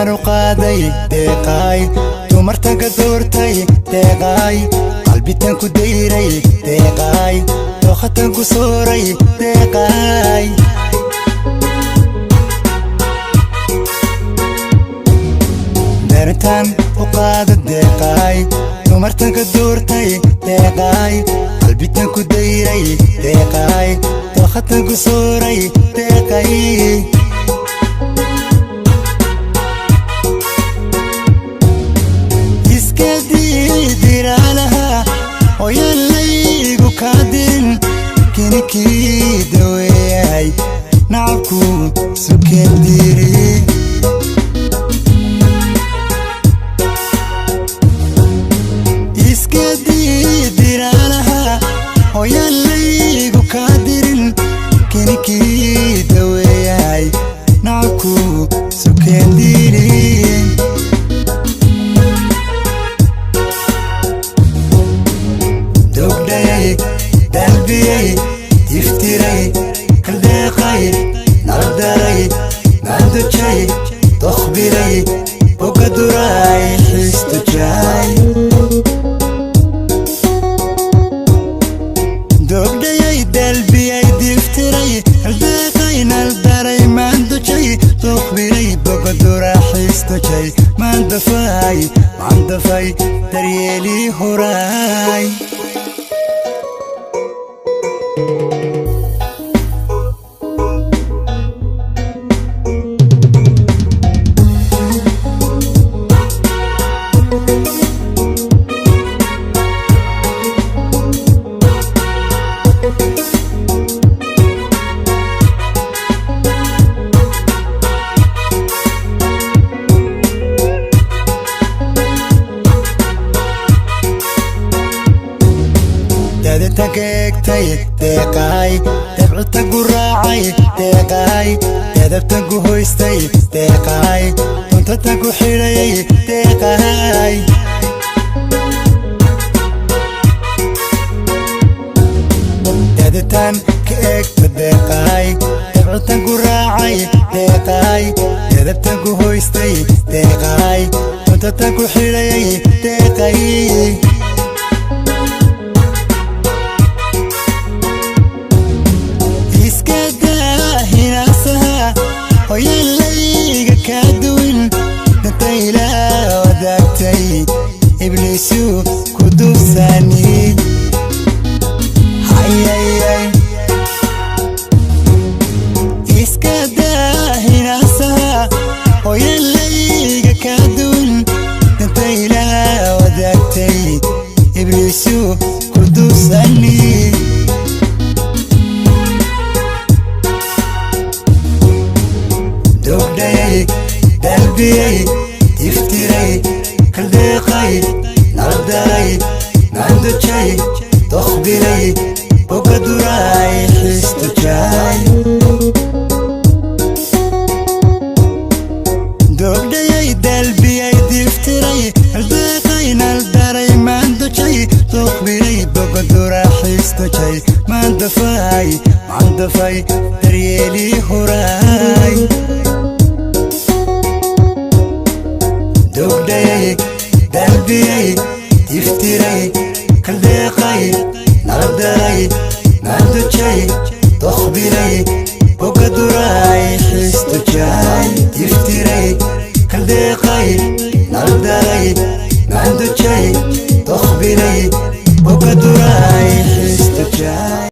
Deritaan u qaaday deeqaay, dumartan ka doortay deeqaay, qalbitan ku dayray deeqaay, dookhatan ku sooray deeqaay. Deritaan u qaada deeqaay, dumartan ka doortay deeqaay, qalbitan ku dayray deeqaay, dookhatan ku sooray deeqay. Iska diidiraalaha ooyaan laygu kaa dirin, kinikii daweeyahay nacabku sukeen diiri. Iska diidiraalaha ooyaan laygu kaa dirin, kinikii daweeyahay nacabku sukeen diiri. Dogdhayay, dalbiyey, tiftiray, kaldeeqay, naldaray, maandojay, dokhbilay, bogaduray, xistujay. Dogdhayay, dalbiyey, diftiray, kaldeeqay, naldaray, maandojay, dokhbilay, bogadura, xistujay, maandafay, maandafay, daryeelii horay. Dadinta ka eegtay deeqaay, dabcita gu raacay deeqaay, dadabta gu hoystay deeqaay, duntata ku xidhayay deeqaay. Daditaan ka eegta deeqaay, dabcitan ku raacay deeqaay, dadabtan ku hoystay deeqaay, duntata ku xidhayay deeqay. Iska daa hinaasaha hooyaan layga kaa duwin, dantayla wadaagtay ibliisu ku duubsani hayayay. Iska daa hinaasaha hooyaan layga kaa duwin, dantayla wadaagtay ibliisu ku duubsani. Dogdhayay, dalbiyey, tiftiray, kaldeeqay, naldaray, maandojay, dokhbilay, bogaduray, xistujay. Dogdhayay, dalbiyey, diftiray, kaldeeqay, naldaray, maandojay, dokhbilay, bogadura, xistujay, maandafay, maandafay, daryeelii horay. Dogdhayay, dalbiyey, tiftiray, kaldeeqay, naldaray, maandojay, dokhbilay, bogaduray, xistujay. Tiftiray, kaldeeqay, naldaray, maandojay, dokhbilay, bogaduray, xistujay.